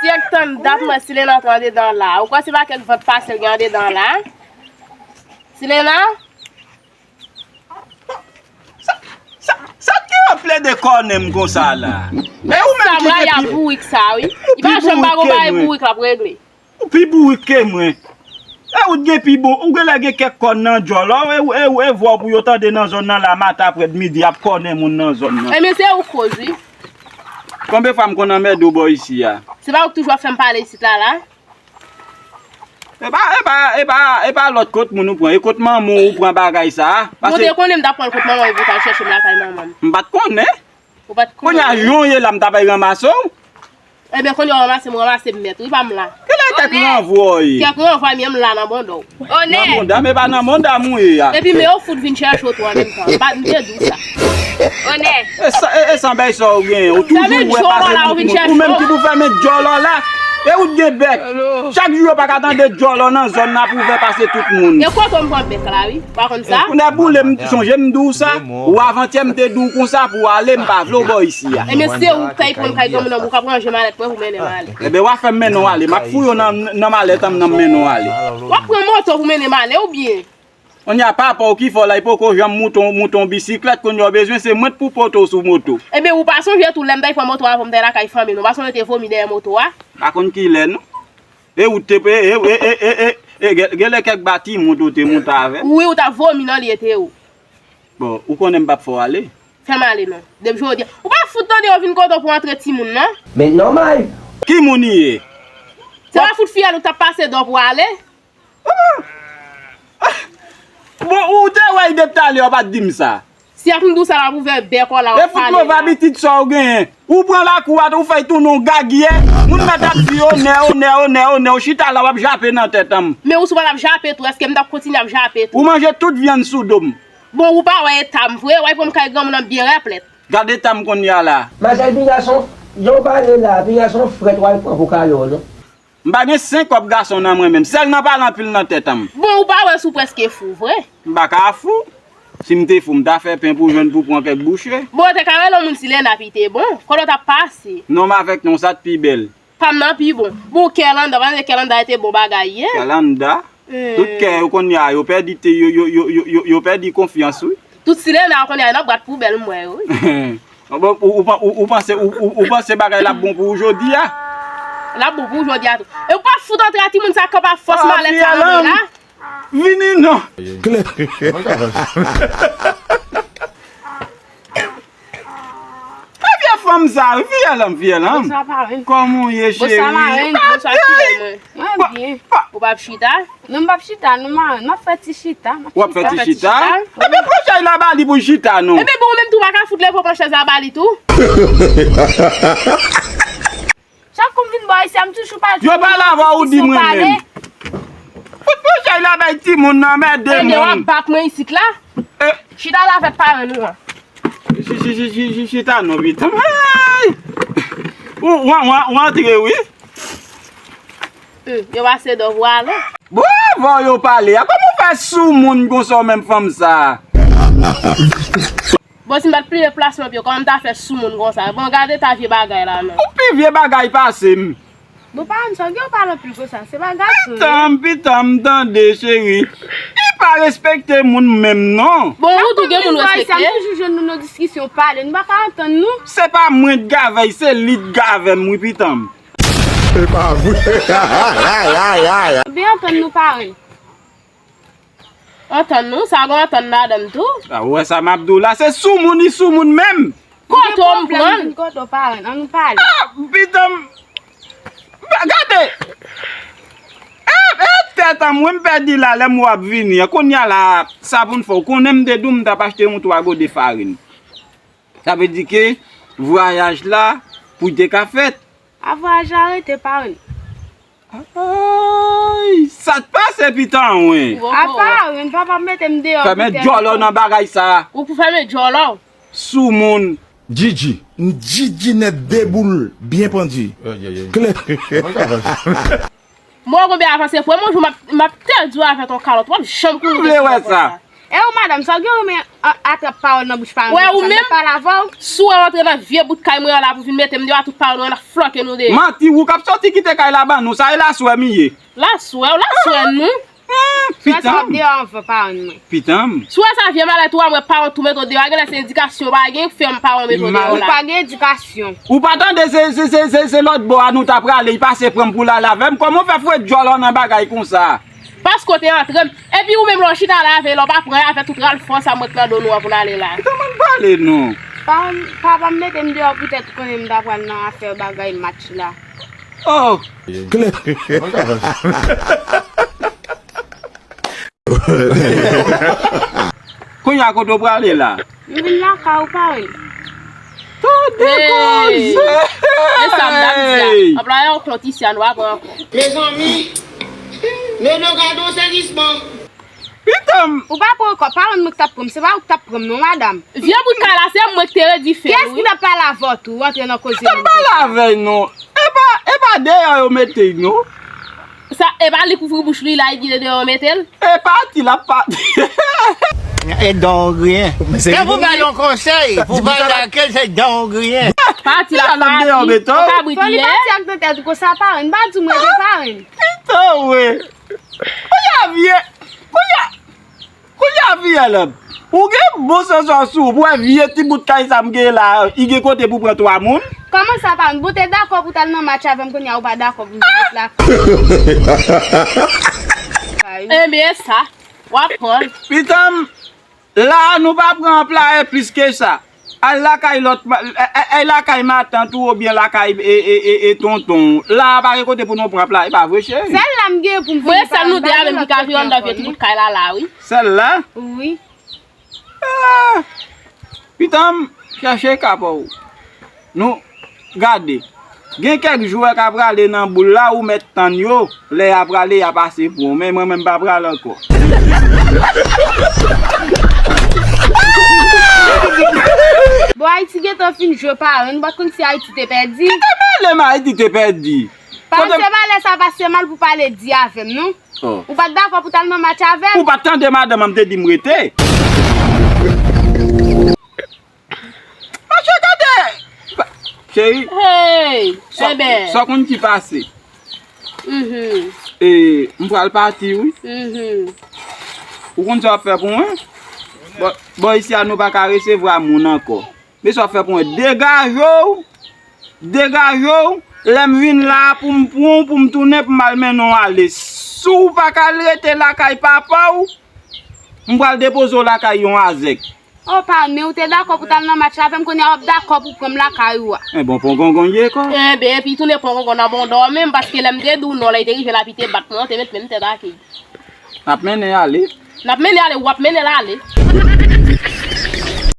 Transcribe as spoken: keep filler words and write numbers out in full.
Si ek tann dat mwen, Silena antre andedan la. Ou kwè se pa kèk vant pase l gen andedan la? Silena? Sa, sa, sa ki w ap plede kònen m konsa la? E ou menm ki gen pi, bourik sa, wi. Li pa janm pa gon bagay bourik l ap regle. Ou pi bourik ke mwen. E ou t gen pi bon, ou genlè gen kèk kòn nan djòl, e, e, e vwa w pou yo tande nan zòn nan la, maten, aprè midi, ap kònen moun nan zòn nan. Ebyen, se ou k koz, wi. Konbyen fwa m konn anmède w bò isi a? Se pa ou k toujou ap fè m pale isit la, la? E pa, e pa, e pa, e pa lòt kot moun ou pran, e kot manman w ou pran bagay sa a. Bon, ou te konnen m t ap pran l kot manman m epi w t al chèche m lakay manman m. M pa t konnen. Ou pa t konnen. Kounye a, jan w ye la, m ta bay ranmase w. Ebyen, kounye a w ranmase m, ranmase m mèt, wi, pa m la. Kilè kèk ranvwa w ye? Kèk ranvwa, men m la nan bonda w. Nan bonda m, e pa nan bonda m ou ye a. Epi, men yo fout vin chèche w tou an menm tan. M pa, m te di w sa. Onè. E sa, e, e sa bay sa w genyen. Ou toujou wè pase tout moun. Ou menm ki pou fèmen djòlò la. E ou t gen bèk. Chak jou yo pa ka tande djòlò nan zòn nan pou ouvè pase tout moun. E kote w m pran bèk la, wi. Pa konn sa? Kounye a boule, m sonje m di w sa. Ou avantyè m te di w konsa pou w ale, m pa vle w bò isi a. Ebyen, se ou k ta pran kay granmoun nan, ou k ap ranje malèt mwen pou mennen m ale. Ebyen, w a fè m mennen w ale. M ap fouye w nan, nan malèt an m nan m mennen w ale. W ap pran moto pou mennen m ale, oubyen? Kounye a, papa w ki fè w la, li poko janm moute yon, moute yon bisiklèt, kounye a w bezwen se mwen k pou pote w sou moto. Ebyen, ou pa sonje tou, lè m t al pran moto a, pou m t al lakay fanmi nou, ou pa sonje w te vomi dèyè moto a? Pa konn kilè, non. E ou te, e, e, e, e, e, e, gen, genlè kèk ba timoun tou te moute avè m. Wi, ou t ap vomi nan lye te ou. Bon, ou konnen m p ap fè w ale. Fè m ale non. Depi jodi a. Ou pa fout tande yo vin kote w pou antre timoun, non. Men nòmal. Ki moun li ye? Se pa fout fiyèl ou t ap pase dò pou ale? Bon, ou te wè l depi talè, ou pa t di m sa. Si ak m di w sa, l ap ouvè bèk w la, w ap pale la. E fout move abitid sa w genyen. Ou pran lakou a, ou fè l tounen yon gagyè. Moun mèt ap di onè, onè, onè, onè, ou chita la, w ap jape nan tèt an m. Men ou sou pral ap jape tou, èske m t ap kontinye ap jape tou? Ou manje tout vyann sou do m. Bon, ou pa wè eta m vre, w al pran m kay granmoun nan byen rèplèt. Gad eta m kounye a la. Manzèl Pigason, jan w pale la, Pigason frèt w al pran pou kale w non. M pa gen senk kòb gason nan mwen menm. Sèl nan pale anpil nan tèt an m. Bon, ou pa wè si w prèske fou vre? M pa ka fou. Si m te fou, m ta fè pen pou jwenn pou pran kèk bouche. Bon, yo te ka rele yon moun Silena pi te bon. Kote w t ap pase? Non m avèk non, sa t pi bèl. Pa m nan pi bon. Bon, Kèlanda, pa m di Kèlanda te bon bagay ye. Kèlanda? Tout kè yo kounye a, yo pèdi te, yo, yo, yo, yo, yo, yo pèdi konfyans wi. Tout Silena yo kounye a nan bwat poubèl m wè yo wi. Bon, ou, ou, ou, ou panse, ou, ou, ou panse bagay la ap bon pou ou jodi a? L ap bon pou ou jodi a tou. E ou pa fout antre a timoun sa kanpe a fòs malèt sa nan men la. Vini non. Klè. E vye fanm sa, vye lanm, vye lanm. Bonswa parenn. Kòman w ye cheri? Bonswa parenn, bonswa cheri mwen. Mwen byen. Ou p ap chita? Non, m p ap chita non, marenn. M ap fè ti chita. W ap fè ti chita? Ebyen, pran chay la ba li pou l chita non. Ebyen, bon, ou menm tou, w pa ka fout leve w pran chèz la ba li tou? Chak kou m vin bò isi a, m toujou pale. Yo pale avè w, ou di mwen menm. Fout pran chay la bay timoun nan, mèt de moun. Ebyen, w ap bat mwen isit la. Chita la avèk parenn ou an. Chita non, pitan. Ou, ou, ou, ou antre wi. Hmm, yo pase dò pou ale. Bon, avan yo pale a, kòman w fè sou moun konsa w menm fanm sa? Bon, si m pa t pliye plasman pye, kòman m ta fè sou moun konsa? Bon, gade ta vye bagay la non. Ou pi vye bagay pase m. Bon, parenn sa, gen w pale anpil konsa, se pa gason. Pitan m, pitan m, tande, cheri. Li pa respekte moun menm non. Bon, ou tou gen moun respekte. M toujou jwenn nou nan diskisyon pale, nou pa ka antann nou. Se pa mwen t gavè l, se li t gavè m wi, pitan m. E pa vre. Byen antann nou parenn. Antann nou, sa gon antann ladan l tou. A, ou wè sa m ap di w la, se soumoun, li soumoun menm. Kote w m pran l? Kote w parenn, ann nou pale. A, pitan m. Gade. E, e tèt an mwen m pèdi la, lè m wè w ap vini an. Kounye a la, sa pou n fè, w konnen m te di w m t ap achte yon twa gode farin. Sa vle di ke vwayaj la pou te ka fèt. A vwayaj la rete parenn. Ay, sa t pase pitan wen. A parenn, papa mete m deyò. Fèmen djòlò nan bagay sa. Ou pou fèmen djòlò. Soumoun. Djidji. M djidji nèt de boul byen pandi. Klè. Mwen konbyen avanse pou mwen jou m ap, m ap tèdi w avèk yon kalòt, w ap janm kouri. M vle wè sa. E ou, madanm, sa w gen renmen a- atrap pawòl nan bouch paran mwen konsa, m pa pale avè w? Si w antre nan vye bout kay mwen an la pou vin mete m deyò, tout paran mwen an ap flòke nou deyò. Manti, ou k ap soti kite kay la ban nou, sa e laswè m ye. Laswè, laswè nou. Sou wè sa w ap deyò anvan paran mwen. Pitanm. Sou wè sa vye malèt ou a mwen paran tou mete w deyò a, genlè se edikasyon w pa gen k fè m paran mete w deyò la. Ou pa gen edikasyon. Ou pa tande se, se, se, se, se lòt bò a nou ta prale, li pase pran m pou l ale avè m. Kòman w fè foure djòl w nan bagay konsa? Paske w te antre m. Epi ou menm lè w chita la avè l, lè w pa pran avè tout ral fòs a m ret nan do nou an pou n ale la. Kòman n pale non? Pa, papa m mete m deyò poutèt ou konnen m ta pral nan afè bagay match la. Oh! Klè. Kounye a kote w prale la? M vin lakay ou paran m. Tande koze! E sa m t ap di a. Anplwaye yon kont isi a nou pa pran ankò. Mezanmi, Melo gade yon sezisman. Pitanm! Ou pa pran ankò, paran mwen k t ap pran m, se pa ou k t ap pran m non, madanm. Vye bout kay la, se mwen k te redi fè l wi. Kiyès ki t ap pale avè w tou, ou antre nan koze moun konsa? M pa pale avè l non. E pa, e pa deyò yo mete l non. Sa, e pa li k ouvri bouch li la, li di se deyò yo mete l? E pati l ap pati. E don griyen. Se pou ba yon konsèy, pou ba lakèl se don griyen. Pati l ap pati. Ou kabrit li ye. Fò li pati ak nan tèt ou konsa, paran m, pa di w mwen de paran m. Pito wi. Kounye a vye, kounye a, kounye a vye lòm. Ou gen bon sans sou ou, pou wè vye ti bout kay sa m gen la, li gen kote pou pran twa moun. Kòman sa pa moun? Bon, te dakò pou t al nan match avè m, kounye a ou pa dakò pou vin ret la. Enben sa, w ap pran. Pitanm, la a nou pa pran anplwaye plis ke sa. Al lakay lòt, al lakay matant ou oubyen lakay e, e, e, e tonton. La a pa gen kote pou nou pran anplwaye, e pa vre cheri? Sèl la m gen pou m fini pale, m pa gen lòt kote ankò non. Mwen sèl nou de a menm ki ka viv anndan vye ti bout kay la la wi. Sèl la? Wi. Ah! Pitanm, chache ka pa w. Nou, gade. Gen kèk jwè k ap prale nan boul la, ou mèt tann yo. Lè y a prale, y a pase pou w. Men mwen menm, m pa prale ankò. Bon, Ayiti gentan fin jwe paran, nou pa t konn si Ayiti te pèdi. Kite mele m, Ayiti te pèdi. Paran, se pa lè sa pase mal pou pale di avè m, non. Oh. Ou pa t dakò pou t al nan match avè m? Ou pa t tande madanm an m te di m rete? Mache gade! Cheri, hey, sa, enben, sa w konn ki pase? Mhm. E, m pral pati, wi. Mhm. Ou konn sa w ap fè pou mwen? Bò, bò isi a, nou pa ka resevwa moun ankò. Men sa w ap fè pou mwen? Degaje w! Degaje w, lè m vin la a pou m pran w, pou m tounen, pou m al mennen w ale. Si w pa ka al rete lakay papa w, m pral depoze w lakay yon azèk. O, pa, men ou te dakò pou t al nan match la avè m, kounye a w ap dakò pou pran m lakay ou a. E bon, pongongon ye kò. Enben, epi tounen pongongon nan bon dòmi m, paske lè m te di w non, lè li te rive la, epi te bat mwen, te met men m tèt ake. N ap mennen ale. N ap mennen ale, w ap mennen l ale.